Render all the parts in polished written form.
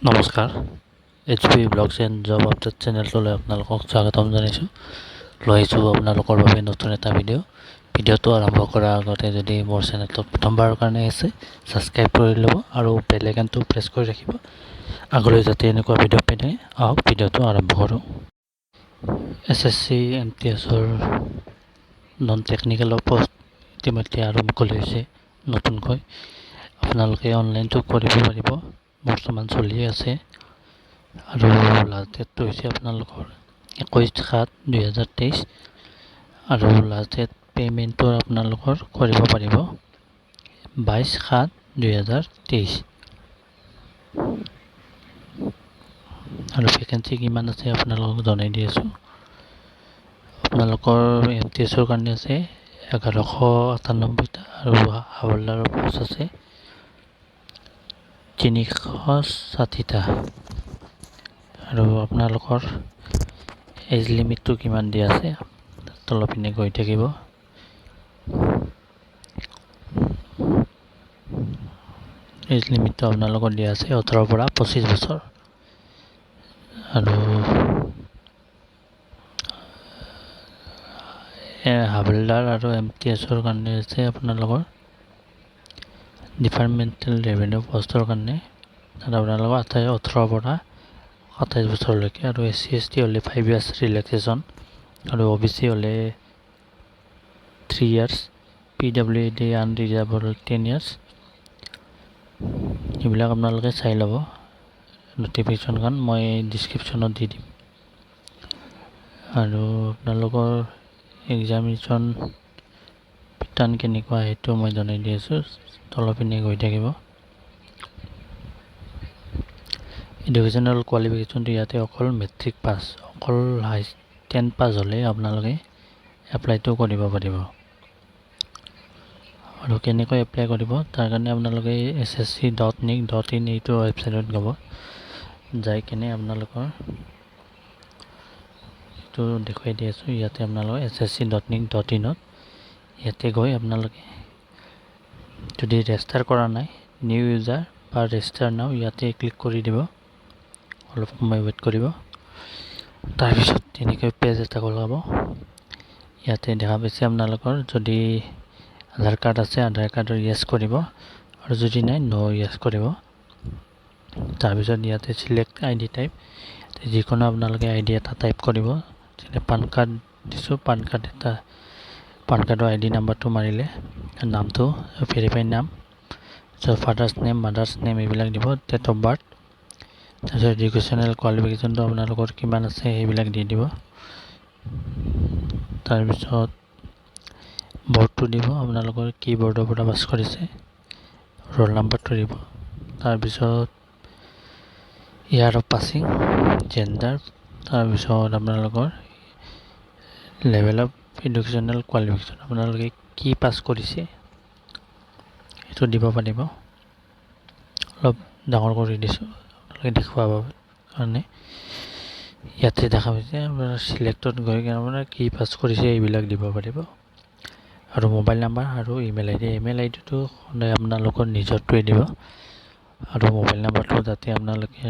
নমস্কাৰ, HP blogs and job update চেনেলটোলৈ আপোনালোকক স্বাগতম জনাইছোঁ। লৈ আহিছোঁ আপোনালোকৰ বাবে নতুন এটা ভিডিঅ'। ভিডিঅ'টো আৰম্ভ কৰাৰ আগতে যদি মোৰ চেনেলটোত প্ৰথমবাৰৰ কাৰণে আহিছে, ছাবস্ক্ৰাইব কৰি ল'ব আৰু বেল আইকনটো প্ৰেছ কৰি ৰাখিব, আগলৈ যাতে এনেকুৱা ভিডিঅ' পাই থাকে। আহক, ভিডিঅ'টো আৰম্ভ কৰোঁ। এছএছচি এমটিএছৰ নন টেকনিকেলৰ পষ্ট ইতিমধ্যে আৰু মুকলি হৈছে নতুনকৈ। আপোনালোকে অনলাইনটো কৰিব পাৰিব, বৰ্তমান চলিয়ে আছে। আৰু লাষ্ট ডেটটো হৈছে আপোনালোকৰ 21/7/2023 আৰু লাষ্ট ডেট পে'মেণ্টটো আপোনালোকৰ কৰিব পাৰিব 22/7/2023। আৰু ভেকেঞ্চি কিমান আছে আপোনালোকক জনাই দি আছোঁ। আপোনালোকৰ এমটিএছৰ কাৰণে আছে 1198টা আৰু হাৱলদাৰৰ পষ্ট আছে 360টা। আৰু আপোনালোকৰ এজ লিমিটটো কিমান দিয়া আছে, তলৰ পিনে গৈ থাকিব। এজ লিমিটটো আপোনালোকৰ দিয়া আছে 18ৰ পৰা 25 বছৰ। আৰু হাৱলদাৰ আৰু এমটিএছৰ কাৰণে আছে আপোনালোকৰ ডিপাৰ্টমেণ্টেল ৰেভিনিউ পষ্টৰ কাৰণে তাত আপোনালোকৰ 18ৰ পৰা 27 বছৰলৈকে। আৰু এছ চি, এছটি হ'লে 5 ইয়াৰ্ছ ৰিলেক্সেশ্যন আৰু অ' বি চি হ'লে 3 ইয়াৰ্ছ, পিডাব্লিউ ডি আনৰিজাৰ্ভ হ'ল 10 ইয়াৰ্ছ। এইবিলাক আপোনালোকে চাই ল'ব। নটিফিকেশ্যনখন মই ডিছক্ৰিপশ্যনত দি দিম। আৰু আপোনালোকৰ এক্সামিনেশ্যন পেটাৰ্ণ কেনেকুৱা, সেইটো মই জনাই দি আছোঁ, তলৰ পিনে গৈ থাকিব। এডুকেশ্যনেল কোৱালিফিকেশ্যনটো ইয়াতে অকল মেট্ৰিক পাছ, অকল 10 পাছ হ'লে আপোনালোকে এপ্লাইটো কৰিব পাৰিব। আৰু কেনেকৈ এপ্লাই কৰিব, তাৰ কাৰণে আপোনালোকে ssc.nic.in এইটো ৱেবছাইটত যাব, যাই কেনে আপোনালোকৰ এইটো দেখুৱাই দি আছোঁ। ইয়াতে আপোনালোকে ssc.nic.inত ইয়াতে গৈ আপোনালোকে যদি ৰেজিষ্টাৰ কৰা নাই, নিউ ইউজাৰ বা ৰেজিষ্টাৰ নাও ইয়াতে ক্লিক কৰি দিব। অলপ সময় ৱেইট কৰিব। তাৰপিছত তেনেকৈ পেজ এটা ওলাব। ইয়াতে দেখা পাইছে, আপোনালোকৰ যদি আধাৰ কাৰ্ড আছে, আধাৰ কাৰ্ডৰ য়েছ কৰিব আৰু যদি নাই, ন' য়েছ কৰিব। তাৰপিছত ইয়াতে চিলেক্ট আইডি টাইপ, যিকোনো আপোনালোকে আই ডি এটা টাইপ কৰিব। যেনে পান কাৰ্ড দিছোঁ, পান কাৰ্ড এটা, পান কাৰ্ডৰ আই ডি নাম্বাৰটো মাৰিলে, নামটো, ভেৰিফাই নাম, তাৰপিছত ফাদাৰ্ছ নেম, মাদাৰ্ছ নেম এইবিলাক দিব, ডেট অফ বাৰ্থ, তাৰপিছত এডুকেশ্যনেল কোৱালিফিকেশ্যনটো আপোনালোকৰ কিমান আছে সেইবিলাক দি দিব। তাৰপিছত বৰ্ডটো দিব, আপোনালোকৰ কি বৰ্ডৰ পৰা পাছ কৰিছে, ৰোল নাম্বাৰটো দিব। তাৰপিছত ইয়াৰ অফ পাছিং, জেণ্ডাৰ, তাৰপিছত আপোনালোকৰ লেভেল অফ এডুকেশ্যনেল কোৱালিফিকেশ্যন, আপোনালোকে কি পাছ কৰিছে সেইটো দিব পাৰিব। অলপ ডাঙৰ কৰি দিছোঁ আপোনালোকে দেখুৱাব কাৰণে। ইয়াতে দেখা পাইছে, আপোনাৰ চিলেক্টত গৈ কিনে আপোনাৰ কি পাছ কৰিছে এইবিলাক দিব পাৰিব। আৰু মোবাইল নাম্বাৰ আৰু ইমেইল আই ডি। ইমেইল আই ডিটো সদায় আপোনালোকৰ নিজৰটোৱে দিব আৰু মোবাইল নাম্বাৰটো, যাতে আপোনালোকে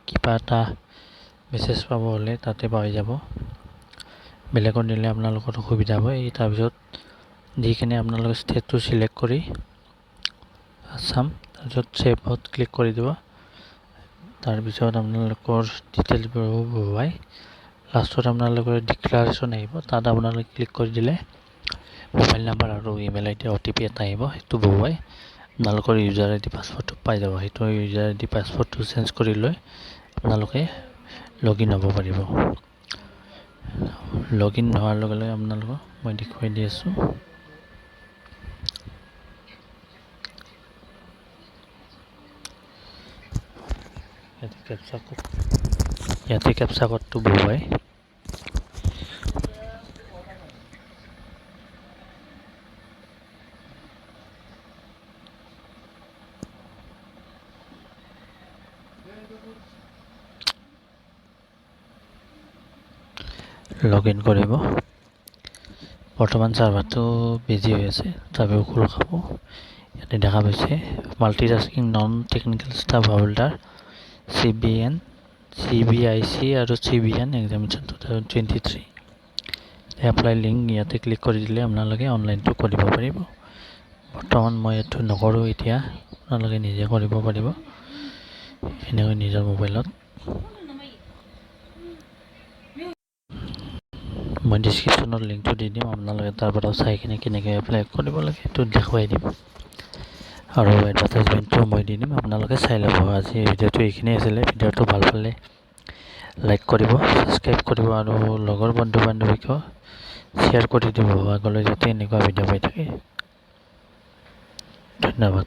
কিবা এটা মেছেজ পাব হ'লে তাতে পাই যাব। বেলেগত দিলে আপোনালোকৰ অসুবিধা হ'ব। এই তাৰপিছত দি কিনে আপোনালোকে ষ্টেটটো চিলেক্ট কৰি আছাম, তাৰপিছত ছেভত ক্লিক কৰি দিব। তাৰপিছত আপোনালোকৰ ডিটেইলছবোৰ বহুৱাই লাষ্টত আপোনালোকৰ ডিক্লাৰেশ্যন আহিব। তাত আপোনালোকে ক্লিক কৰি দিলে মোবাইল নাম্বাৰ আৰু ইমেইল আই ডি, অ' টি পি এটা আহিব। সেইটো বহুৱাই আপোনালোকৰ ইউজাৰ আই ডি, পাছৱৰ্ডটো পাই যাব। সেইটো ইউজাৰ আই ডি, পাছৱৰ্ডটো চেঞ্জ কৰি লৈ আপোনালোকে লগ ইন হ'ব পাৰিব। লগ ইন হোৱাৰ লগে লগে আপোনালোকক মই দেখুৱাই দি আছোঁ। ইয়াতে কেপচা কোডটো বহুৱাই লগ ইন কৰিব। বৰ্তমান চাৰ্ভাৰটো বিজি হৈ আছে, তথাপিও খোল খাব। ইয়াতে দেখা পাইছে, multitasking non technical staff হাৱলদাৰ। CBN, CBIC আৰু CBN examination 2023। Apply link ইয়াতে ক্লিক কৰি দিলে আপোনালোকে অনলাইনটো কৰিব পাৰিব। বৰ্তমান মই এইটো নকৰোঁ এতিয়া, আপোনালোকে নিজে কৰিব পাৰিব এনেকৈ নিজৰ মোবাইলত। মই ডিছক্ৰিপশ্যনত লিংকটো দি দিম, আপোনালোকে তাৰ পৰাও চাই কিনে কেনেকৈ এপ্লাই কৰিব লাগে সেইটো দেখুৱাই দিম। আৰু এডভাৰটাইজমেণ্টটো মই দি দিম, আপোনালোকে চাই ল'ব। আজি ভিডিঅ'টো এইখিনিয়ে আছিলে। ভিডিঅ'টো ভাল পালে লাইক কৰিব, ছাবস্ক্ৰাইব কৰিব আৰু লগৰ বন্ধু বান্ধৱীকো শ্বেয়াৰ কৰি দিব, আগলৈ যাতে এনেকুৱা ভিডিঅ' পাই থাকে। ধন্যবাদ।